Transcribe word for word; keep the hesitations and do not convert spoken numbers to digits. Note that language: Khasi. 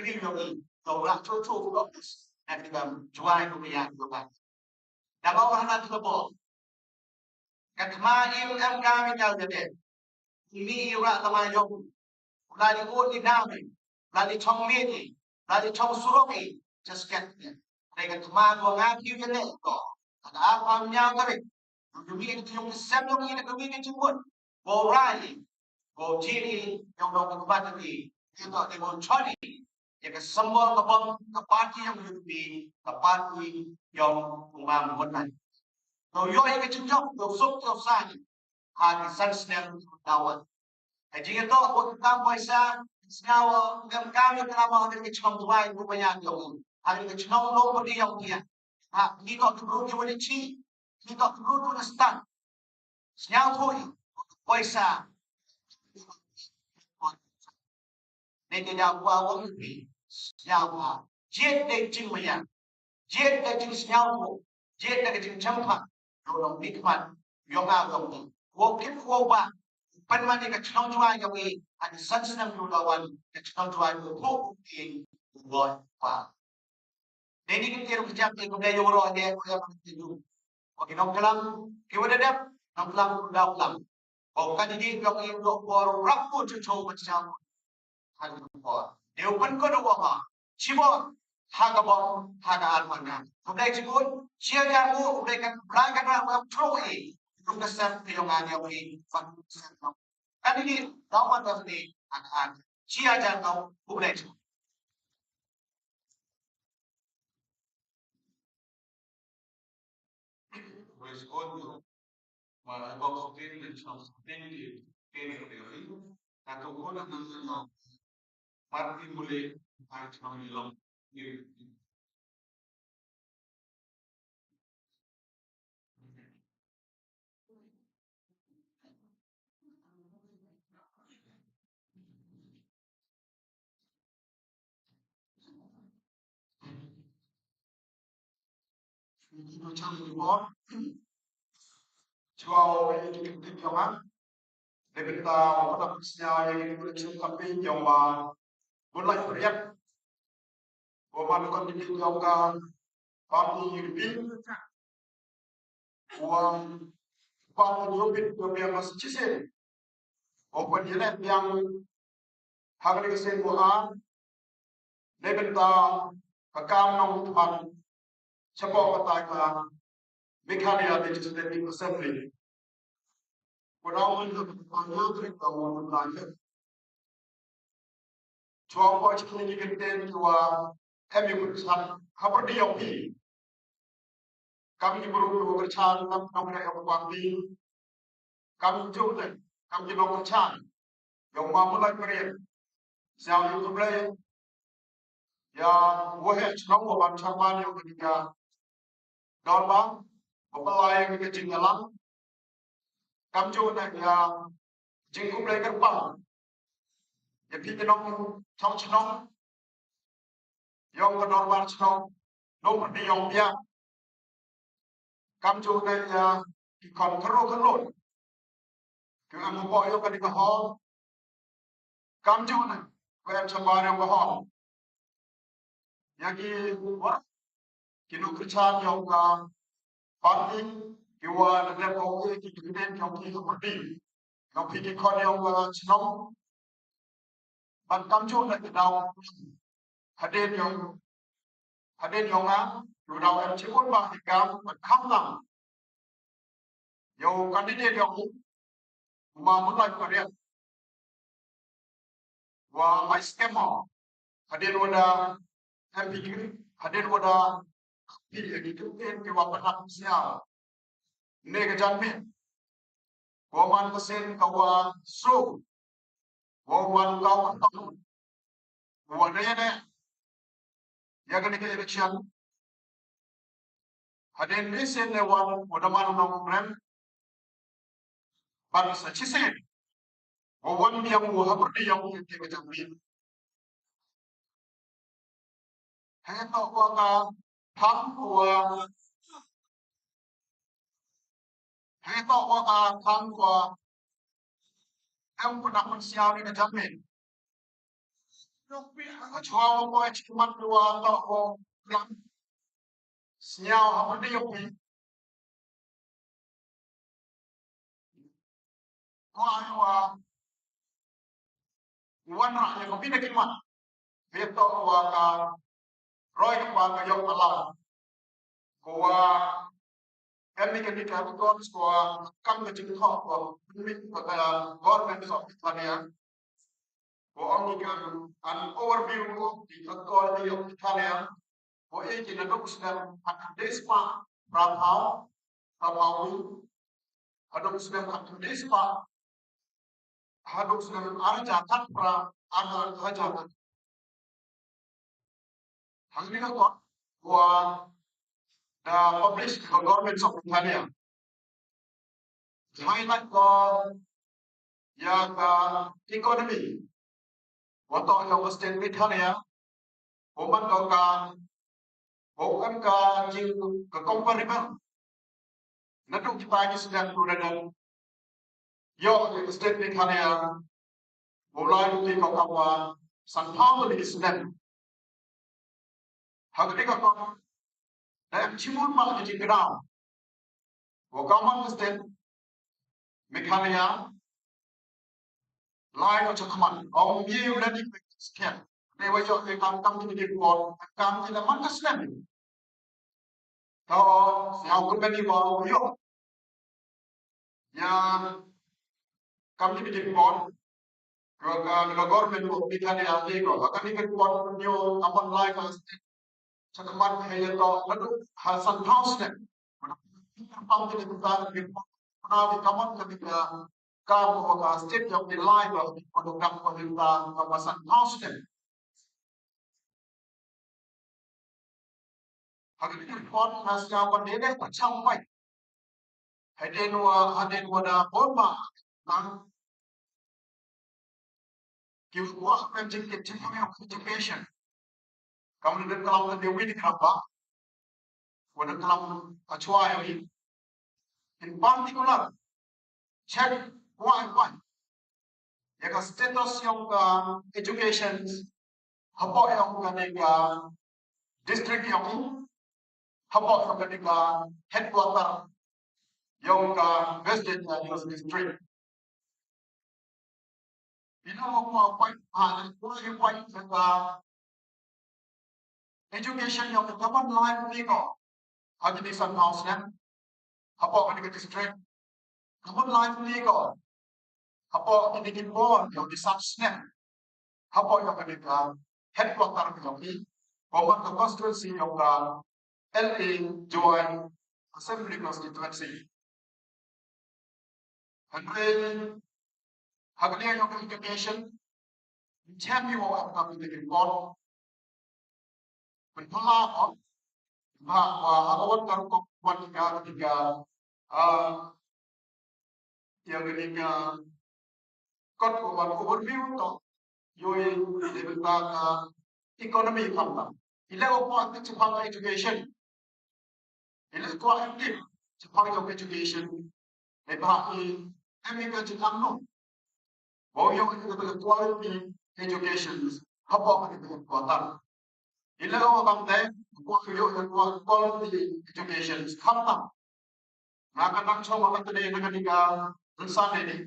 kri yong i, yong la cho cho ko ko. Na ki kam juai ko ya ko ka. Da ba wa na ko bo. Ka thma im em ka mi nyal de de. Mi ra ta ma yong. Ra ni ko ni na mi. Ra ni chong mi ni. Ra ni chong surok i. Just get it. Re ka thma ko nga ki de ko. Ka a pa nyal ka re. Yumi ni yung sem yong i na kami ni chimut. Bo rai. Bo jini yong dong ka bati. Ito de bo choni. Ika sambal ka bang ka party yong yumi ka party yong umam mutai. To yo ika chimjok yo suk yo sani. Ha ki san snem dawan. Ka jingïatok ba ka kam paisa, sngawa, ngam kam ïa ka lama ha ka chnong Dubai, rupa ïa ka ong. Ha ka chnong Long Padi ïa ong ïa. Ha, ki tok tu ki wali chi, ki tok tu tu na start. Sngaw thui, paisa. Ne ke da kwa ong pi, sngawa. Jied de jing maya. Jied da jingsngew ko, jied da ka jingchampha, ïa u nongmihkhmat, ïa nga ïa u. Ko kit ko ba, pynmane ka chnong Jowai ïa u, ha ki san snem ki la wan, ka chnong Jowai ko ko ko ki ko ba. Dei ni ki tiar ka jam ni ko dei ïa u ro ne ko ïa ka ti du. Ko ki nongklam, ki wa da dep, nongklam, nongklam. Ko ka ni ni ïa u ïa u ko rap ko chu chu ko cha. Ha ka por. Dei u pynkup u ba. Shibor. Ha ka bor. Ha ka ar man ka. U dei jingkut. Shia ka u. U dei ka bra ka bra u ap tru i. Kum ka sep ka yong ani ap i. Ban sep no. Kan ini. Tau man ka ni. Ha ka ar. Shia jan kau. U dei jingkut. Praise God. Ma, I got something, something, something, something. Atu ko na nang na. Martin mule, ai chang ni long. Chwa o ïa ki ktien jong nga. Dei bynta o kata pynshai ïa ki ktien jong ka pyn jong ba. Bun lai pyrshah. Ko man kon di jong ka. Party U D P. Wa party U D P ko biang mas chisin. Ko pynjyleh biang ha ka dei ka sien ko ar. Dei bynta ka kam nongmihkhmat shapoh kata ka Meghalaya Legislative Assembly. Ko dau mynta ka pynjyleh ka mon ka Chwa ko chi ni ki ten ki wa em yu kyrchan ha pyrdi yong phi. Kam ki bru ki wa kyrchan kam kam re yong pang phi. Kam ju ne kam ki nong kyrchan yong ma mulai pyrdi. Siang yu khublei ïa wa he chnong wa ban chairman yong ka dorbar ba pynlai ka jingïalang. Kam ju ne ïa jingkhublei kyrpang ïa phi ki nongchong chnong yong ka dorbar chnong nongpyrdi yong phi. Kam ju ne ïa ki khon kyrro kyrro ki am hapoh yong ka dei ka hall. Kam ju ne ka em shabar yong ka hall. Ïa ki wa ki nongkyrchan yong ka party ki wa da dep ko ki ki den yong ki ka party. Yong ki ki khon yong ka chnong. Ban kam ju ne ki dau hadien yong hadien yong nga ki dau em chi un ba ki kam ban kham lang. Ïa u candidate ïa u, u ma Myntoi Pariat. Wa mai skhem mo. Hadien wa da M P, hadien wa da P A, ki kum ken ki wa panak sial. Ne ka janmiet. Wa man ka sien ka wa suk. Wa wan ka wa tong. Wa ne ne. Ïa kane ka election. Hadien ni sien ne wan wa da man nong rem. Ban sa chisien. Wa wan biang wa ha pyrdi yong ïa ka jam ni. He to wa ka tham wa. He to wa ka tham wa. Em ku nak pynsiaw ni ka jam ni. Ka chuwa wa poi chi mat wa to ko klam. Sñiaw ha pyrdi yoh phi. Ko ai wa wan ra ya ko phi da ki mat. Phi to wa ka roi ka ba ka yoh ka la. Ko wa em ni ka ni ka ko ko wa kam ka jingthoh ko mi ko ka government of Meghalaya. Ko ong ni ka an overview of the authority of Meghalaya. Ko e ki naduh u snem khatkhynde spah phraphaw, phraphaw wi. Haduh u snem khatkhynde spah, haduh u snem ar hajar khatphra, ar hajar. Hangne ka kot wa da publish ka Government of Meghalaya. Highlight ko ya ka economy wa to ya ka state Meghalaya. Wa man ko ka, wa em ka jing ka comparable. Naduh kita ki sdang tu naduh yo ki state Meghalaya. Wa lai tu ki ko ka wa san phaw ni sdang. Ha ka dei ka ko da em chimun ma ki jingkynmaw. Wa ka mon ka state Meghalaya lai ko chakhmat. Ong ye u lani sket. Dei wa yo ke kam kam ki ki ko kam ki da man ka state. Ka o sñiaw kynmaw ni wa yo. Ya kam ki ki ko ka ka government ko Meghalaya te ko ka ni ka ko nyo amon lai ka state. Chakhmat he ya to naduh ha san phaw snem. Pam te ni ta ni na ni kamon ka ni ka ka ko ka state ya ni lai ko ko ka ko ni ta ka ma san phaw snem. Ha ka ni report na sia ko ni ne ta chang pai. Hadien wa hadien wa da pon ma nang ki wa kan jing ke jing ke education. Kam ni den kalam kan dewi ni kerap ba. Wa den kalam achwa ya ni. In particular, check wa wa ya ka status yong ka education hapoh yong ka ni ka district yong i, hapoh yong ka ni ka headquarter yong ka West Jaintia Hills District. Ina wa wa wa ha wa wa ka education yong ka ban lai ni ko ha ki ni san phaw snem hapoh ka ni ka district. Ka ban lai ni ko hapoh ka ni ki bor yong ki san snem. Hapoh yong ka ni ka headquarter yong ki ko man ka constituency yong ka L A Jowai Assembly Constituency. Hynrei ha ka liang yong ka education chem ïa wa ka pynlong. Pynpala ko ba wa ha ka wan ka rukom wan ka ka ka ah ya ka ni ka kot ko wan overview to yoi de ka ka economy kam ta. Ile ko ko ti chapang education. Ile ko active chapang education. Neibhah i em i ka jingangnud ba u ïoh ïa ka quality education hapoh ka headquarter. I leh ïa u bang te, u ïoh ïa ka quality education khamtam. Nga ka nang chong ka tne na ka ding ka rynsan ne ni.